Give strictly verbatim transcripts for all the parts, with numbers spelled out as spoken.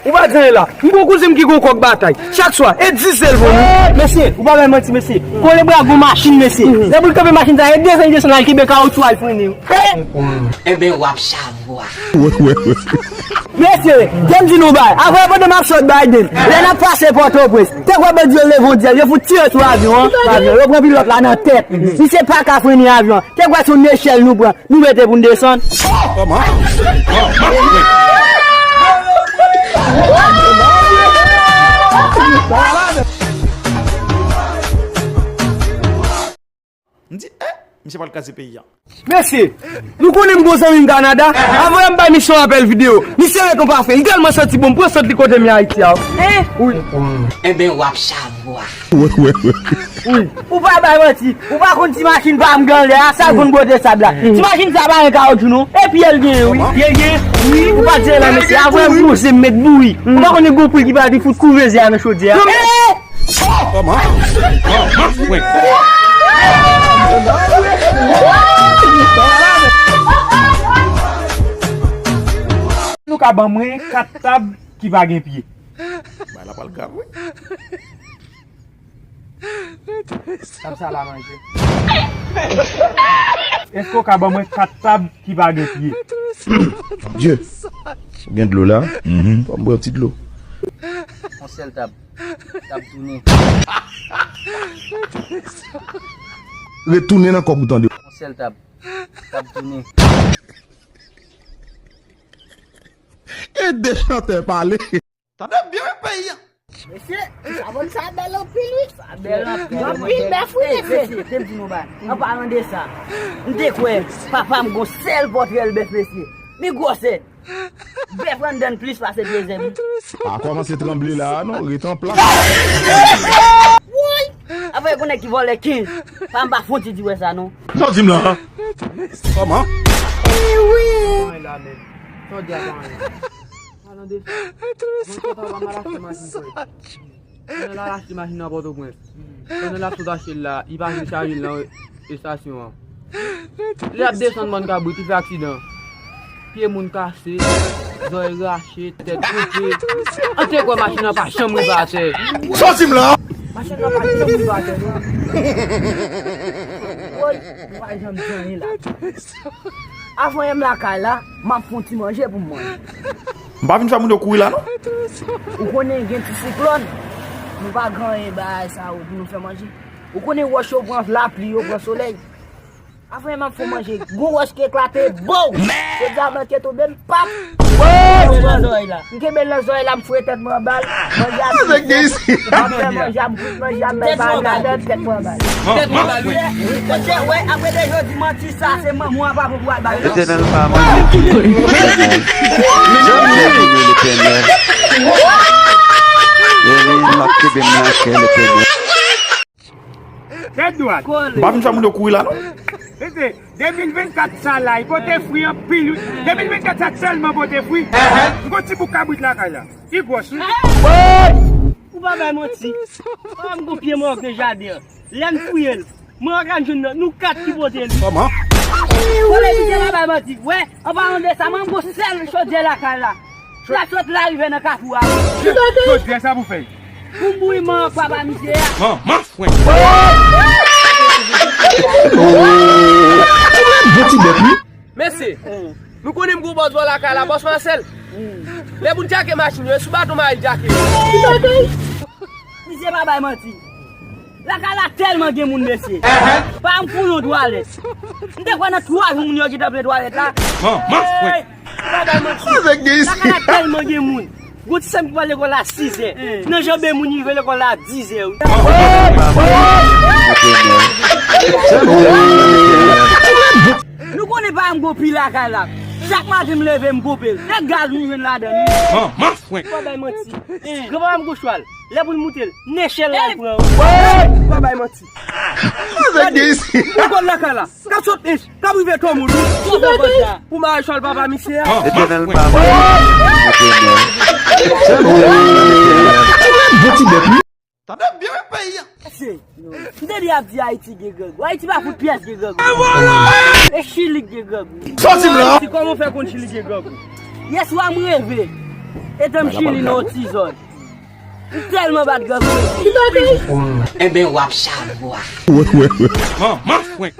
Ou pa di anyen la. M gon kouzen m ki gon kòk batay. Chak swa, e dis zèl pou nou. Mesye, ou pa bay manti, mesye. Kole bra gon machin, mesye. Lè pou l kanpe machin sa, e desann, desann al kenbe kawotchou al frennen. Enben, w ap chavwa. Mesye, de m di nou bay. Avè pandan m ap sot bay de m. Lè n ap pase Pòtoprens, te kwè bandi yo leve yon dyèl, yo fout tire sou avyon an. Avyon, yo pran pilòt la nan tèt. Misye pa ka frennen avyon an. Te kwè se yon nechèl nou pran. Nou mete pou n desann. M di, eh, misye pral kraze peyi a. Mesye, nou konnen m gon zanmi m Kanada. Avan yè m bay misye yon apèl videyo. Misye ret yon pafe. Li tèlman santi bon, m pran sant li kote m ye Ayiti a. Wi. Enben, w ap chavwa. Wi. Ou pa bay manti. Ou pa konn ti machin pa m gen anlè a, sa l konn bwote sab la. Ti machin sa pa gen kawotchou non. E pye l genyen wi. Pye l genyen. Wi, ou pa tire la mesye. Avan m pouse m met bouri. Ou pa konn gon pri ki pati fout kouveze a nan chodyè a. Nou ka ban mwen kat tab ki pa gen pye. Bay la pral grav wi. Tab sa la manje. Èske w ka ban mwen kat tab ki pa gen pye? Dye, ou gen dlo la? Mhm. Ban m bwè yon ti dlo. Yon sèl tab. Tab tounen. Retounen nan kòb ou tande. Yon sèl tab. Tab tounen. Ede chantè pale. Tande byen wi peyi a. Mesye, ti savòn sa bèl anpil wi. Sa bèl anpil. Anpil bèf wi mesye. Mesye, te m di nou bagay. An palan de sa, m te kwè papa m gon sèl pòtrèl bèf mesye. Men gwosè. Bèf anndan plis pase pye zèb. Pa kòmanse tranble la a non, ret an plas. Woy! Avan yon nèg ki vòlè kenz, pa m pa fon ti di wè sa non. Sa w di m la? Kòman? Wi. Sa w di a pa anyen. Palan de sa. Mwen kontan pa mal achte machin frè. Pandan l al achte machin nan Pòtoprens. Pandan l ap sot achte l la, li pa vin chaje l nan estasyon an. Lè l ap desann bann kabrit, li fè aksidan. Pye moun kase, zòrèy rache, tèt koupe. An te kwè machin nan pa janm rive atè. Sòti m la! Machin nan pa janm rive atè non. Woy, nou pa janm di anyen la. Avan yè m lakay la, m ap fè yon ti manje pou m manje. M pa vin fè moun yo kouri la non. Ou konnen gen ti siklòn, nou pa gen anyen bagay sa yo pou nou fè manje. Ou konnen wòch yo pran lapli, yo pran solèy. Avan yè m ap fè manje, gon wòch ki eklate, bow! Jodi a blan te tonbe m pap! M kenbe l nan zòrèy la. M kenbe l nan zòrèy la, m foure tèt mwen anba l. Manje a fini fèt. M ap fè manje a, m kout manje a, m bay pa ladan, tèt mwen anba l. Tèt mwen anba l wi. Kote wè, apre de jodi manti sa, se manman w ap aprann pou w al bay. Letènèl pa mwen. Letènèl. Letènèl, m ap kenbe m nan kè Letènèl. Tèt dwat. M pa vin fè moun yo kouri la non. Mesye, de mil vennkat sa la, li pote fwi anpil wi. De mil vennkat sa sèlman pote fwi. M gon ti bouk kabrit lakay la. Li gwòs wi. Ou pa bay manti. Ou pa m gon pye mawòk nan jaden an. Lè n fouye l, mwen pa ka jwenn nan, nou kat ki pote l. Kòman? Kole misye pa bay manti. Wè, an palan de sa, mwen m gon sèl chodyè lakay la. L ap sot larive nan kafou a. Chodyè sa pou fè. Pou m bouyi manman papa misye a. Manman fwen. Bon ti bèt wi. Mesye, nou konnen m gon bòs bò lakay la, bòs Masèl. Lè moun djake machin yo, e sou baton mari l djake. Misye pa bay manti. Lakay la tèlman gen moun mesye. Pa m pou yon twalèt. M te kwè nan twa jou moun yo gentan plen twalèt la. Manman fwen. Hey! Ou pa bay manti. Lakay la tèlman gen moun. Gon ti sè m ki pral lekòl la sizè. Nan janbe moun li rive lekòl la dizè wi. Nou konnen pa m gon pi lakay la. Chak maten m leve m ponpe l. E gaz m jwenn ladan l wi. Manman fwen. Ou pa bay manti. Granpapa m gon chwal. Lè pou l moute l, nechèl la l pran wi. Ou pa bay manti. Avèk de isi. Ou kòl lakay la. K ap sot ench, k ap rive Tomoun wi. Pou marechal papa misye a. Letènèl pa mwen. Letènèl. Bon ti bèt wi. Tande byen wi peyi a. Mesye, m te di ap di Ayiti gen grangou. Ayiti pa fout pyès gen grangou. E Chili gen grangou. Sòti m la. Ayiti kòman w fè konn Chili gen grangou? Yèswa m reve. Etan m chili nan yon ti zòn. M tèlman bat grangou mesye. Enben w ap chavwa. Manman frenk.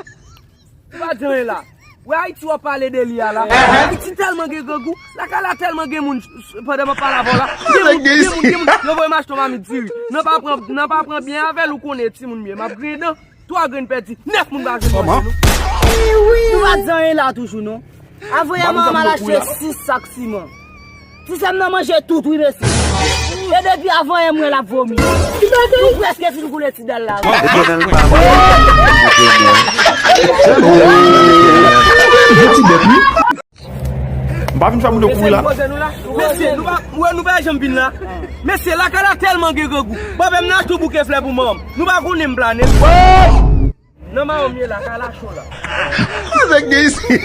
Ou pa di anyen la. Wè Ayiti w ap pale de li a la. Ayiti tèlman gen grangou. Lakay la tèlman gen moun. Pandan m ap pale avè w la, gen moun, gen moun, gen moun. Yo voye m achte yon mamit diri. Nan pa pran, nan pa pran byen avè l, ou konnen timoun m ye. M ap griyen dan. Twa grenn pèdi, nèf moun pa jwenn manje nou. Nou pa di anyen la toujou non. Avoye manman m al achte sis sak siman. Ti sè m nan manje tout wi mesye. E depi avan yè m wè l ap vomi. Nou prèske fin koule ti dal la. M pa vin fè moun yo kouri la. Mesye, nou pa, wè nou pa janm vin la. Mesye, lakay la tèlman gen grangou. Bon, ben m nan achte yon bouke flè pou manman m. Nou pa konnen m planen. Nan mawon m ye la, kay la cho la. Avèk de isi.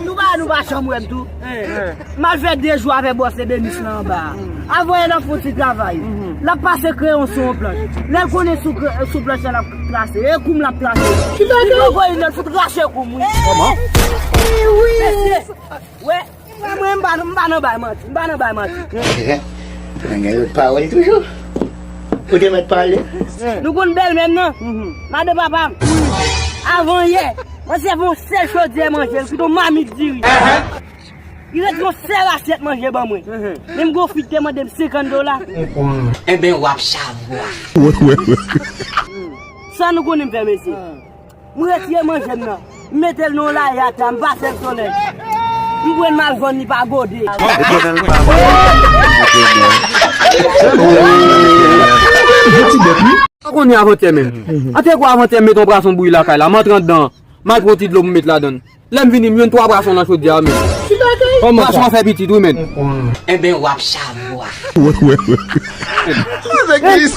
Nou pa, nou pa janm wè m tou. M al fè de jou avè bòs ebenis lan anba a. Avan yè nan fon ti travay. L ap pase kreyon sou yon planch. Lè l konnen sou kre-, sou planch la l ap trase. E kou m l ap trase. Li poko li nan fout rache kou m wi. Kòman? Mesye, wè, mwen, mwen, m pa, m pa nan bay manti. M pa nan bay manti. Nèg gen lòt pawòl toujou. Ou te mèt pale. Nou konn bèlmè m nan. Madan papa m. Avan yè, mwen sèvi yon sèl chodyè manje, l kite yon mamit diri. Li ret yon sèl asyèt manje ban mwen. Menm gon fwi te mande m senkant dola. Enben w ap chavwa. Sa nou konnen m fè mesye. M retire manje m nan. M mete l nan yon layi ata, m pase l sou nèg. M pran m al vann li pa gode. Etènèl pa bon. Yon ti bèt wi. Ou konnen avantè menm. An te kwè avantè m met yon pwason bouyi lakay la, m antre anndan, m al pran ti dlo pou m met ladann. Lè m vini, m jwenn twa pwason nan chodyè a menm. Pwason an fè pitit wi menm. Enben w ap chavwa. Ou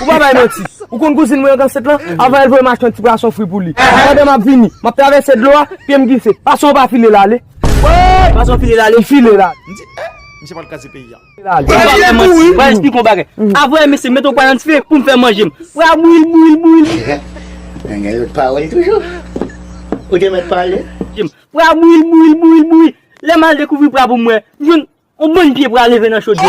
pa bay manti. Ou konn kouzin mwen an Gansèt lan? Avan l voye m achte yon ti pwason fri pou li. Pandan m ap vini, m ap travèse dlo a, pye m glise. Pwason an pa file l ale. Pwason file l ale? Li file l ale. M di, eh, misye pral kraze peyi a. File l ale. Ou pa bay manti. Mwen esplike yon bagay. Avan yè mesye met yon pwa nan dife pou m fè manje m. Pwa bouyi l, bouyi l, bouyi l. Nèg gen lòt pawòl toujou. Ou te mèt pale. Pwa bouyi l, bouyi l, bouyi l, bouyi. Lè m al dekouvri pwa pou mwen, m jwenn yon bann pye pwa leve nan chodyè a.